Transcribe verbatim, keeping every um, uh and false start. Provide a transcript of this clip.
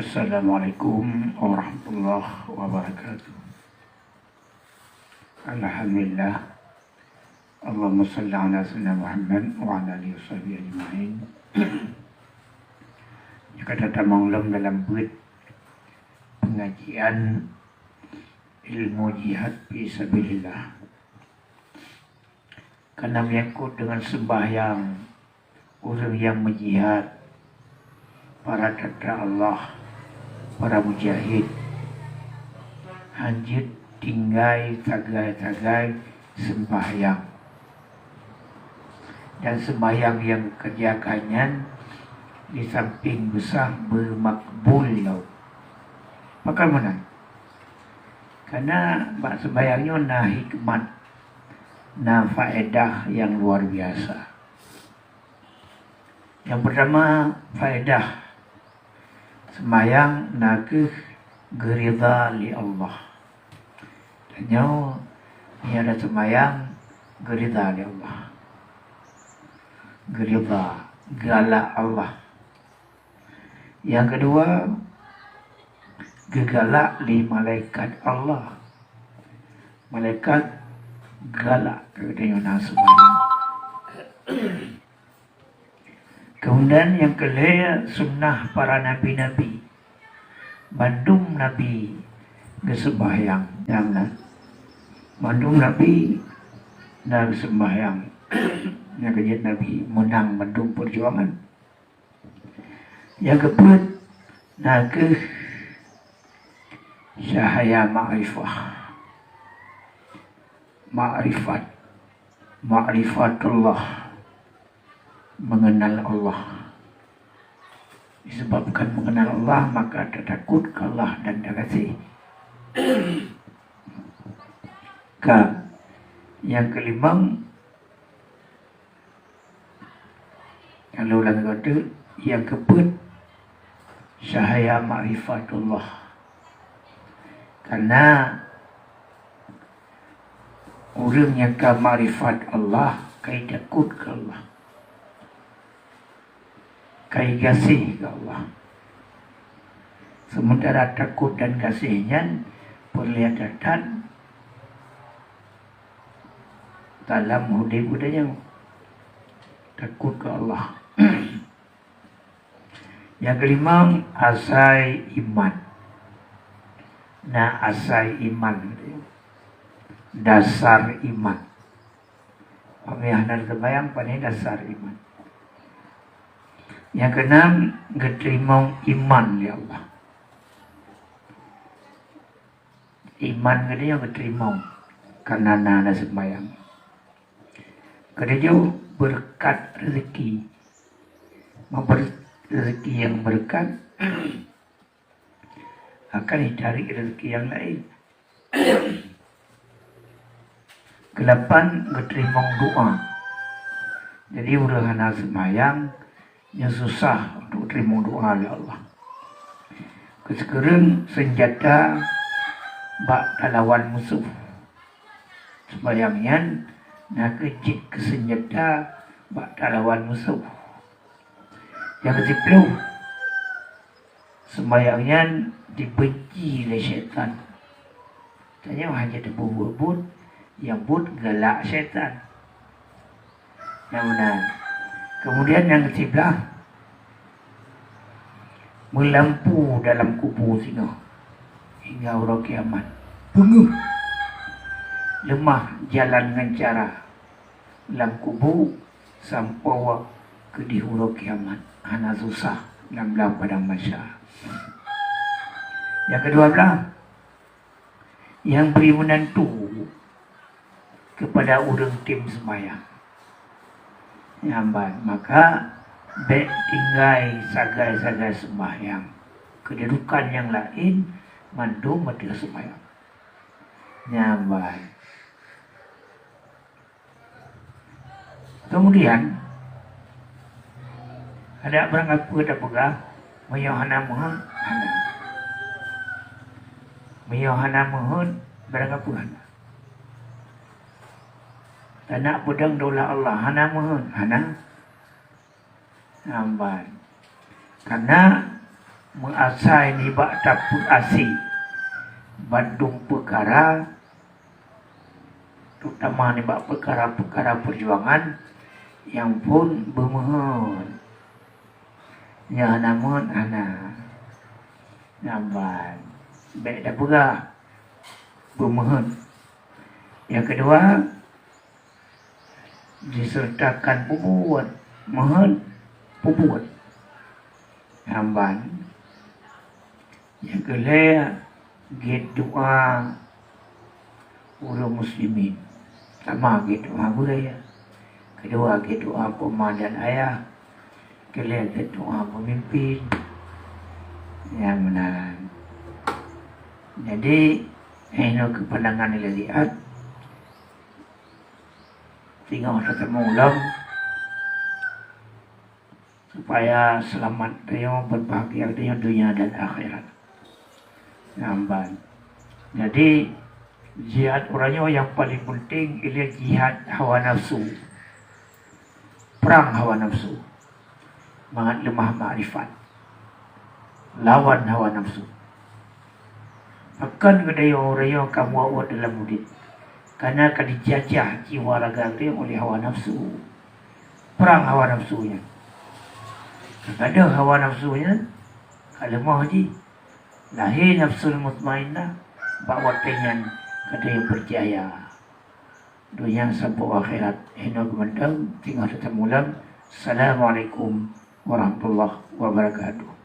Assalamualaikum warahmatullahi wabarakatuh. Alhamdulillah. Allahumma salli ala sayyidina Muhammad wa ala alihi wasahbihi ajma'in. Nyang ka tatamong lom dalam buet pengajian ilmu jihad fi sabilillah. Karena menyangkut dengan sembahyang ureuëng nyang meujihad, para teuntara Allah, para mujahid, hanjeuet tinggai sagai-sagai sembahyang. Dan sembahyang nyang geukerjakan nyan di samping beusah beumakbul lom. Pakon meunan? Karena bak sembahyang nyoe na hikmat, na faedah nyang luar biasa. Nyang pertama, faedah sembahyang na kheueh geuridha lé Allah. Tanyoe nyang ada sembahyang geuridha lé Allah. Geuridha, galak Allah. Nyang keudua, geugalak lé malaikat Allah. Malaikat galak keu tanyoe na sembahyang. Kemudian nyang keulhèe, sunnah para nabi-nabi. Bandum nabi geuseumbahyang. Nyang na, bandum nabi na geuseumbahyang. Nyang keujeuet nabi meunang bandum peujuangan. Nyang keupeuet na kheueh cahya makrifah. Makrifat. Makrifatullah. Mengenal Allah. Disebabkan mengenal Allah, maka tatakot keu Allah dan tagaséh. Ka, nyang keulimong, nyang lôn ulang lagèe teuk, nyang keupeuet, cahya makrifatullah. Karena ureuëng nyang ka makrifat Allah, ka jitakot keu Allah, ka jigaséh keu Allah. Sementara takot dan gaséh nyan peureulèe that-that dalam udép geutanyoe. Takot keu Allah. Nyang keulimong, asai iman. Na asai iman, dasar iman. Apabila hana teubayang, pane dasar iman. Nyang keunam, geuteurimong iman lé Allah. Iman geutanyoe geuteurimong karena na, na seumbahyang. Keutujôh, beureukat reuzeki. Meuber-, reuzeki nyang beureukat akan jitarék reuzeki nyang laén. Keulapan, geuteurimong doa. Jadi, ureuëng hana seumbahyang, nyan susah untuk teurimong doa lé Allah. Keu sikureueng, seunjata bak talawan musoh. Seumbahyang nyan na kheueh jeuet keu seunjata bak talawan musoh. Nyang keusiploh, seumbahyang nyan jibeunci lé syaitan. Tanyoe hana tapeubuet buet nyang buet galak syaitan. Nyang meunan. Kemudian nyang keusiblaih, meulampu dalam kubu singoh hingga uroe kiamat. Beungeuh, leumah jalan ngon cara lam kubu sampoe keudeh uroe kiamat, hana susah lam, lam padang mahsyar. Nyang keudua blaih, nyang bri meunantu keupada ureuëng tem seumbahyang. Nyan ban, maka bék tinggai sagai-sagai seumbahyang. Keududukan nyang laén mandum ateueh seumbahyang. Nyan ban. Kemudian, ada barang apa tapeugah, meunyoe hana meuheuet, hana. Meunyoe hana meuheuet, barang apa hana. Tanak peudong daulat Allah, hana meuheuet, hana. Nyan ban. Karena meuasai nibak tapeuasie bandum peukara, terutama nibak peukara-peukara peujuangan nyang phon beumeuheuet. Nyang hana meuheuet hana. Nyan ban. Bék tapeugah beumeuheuet. Nyang keudua, disertakan peubuet, meuheuet peubuet. Nyan ban. Nyang keulhèe, gét doa ureueng muslimin. Sama gét doa gurèe. Keudua gét doa poma dan ayah. Keulhèe gét doa peumimpin. Nyan meunan. Jadi, eh, nyoe keu pandangan ilèe liat. Singoh teuteumé lom supaya seulamat tanyoe, beubahgia tanyoe donya dan akhirat. Nyan ban. Jadi, jihad uroe nyoe nyang paleng peunteng ilèe jihad hawa nafsu. Prang hawa nafsu. Mangat leumah makrifat. Lawan hawa nafsu. Pakon geutanyoe uroe nyoe ka meuuet dalam udép? Kareuna ka dijajah jiwa raga geutanyoe ulèh hawa nafsu. Prang hawa nafsu nyan. Ka gadôh hawa nafsu nyan, ka leumah jih. Lahé nafsul mutmainnah, bak watèe nyan geutanyoe beujaya. Donya saboh akhirat. Inoe geumeudong, singoh teuteumé lom. Assalamualaikum warahmatullahi wabarakatuh.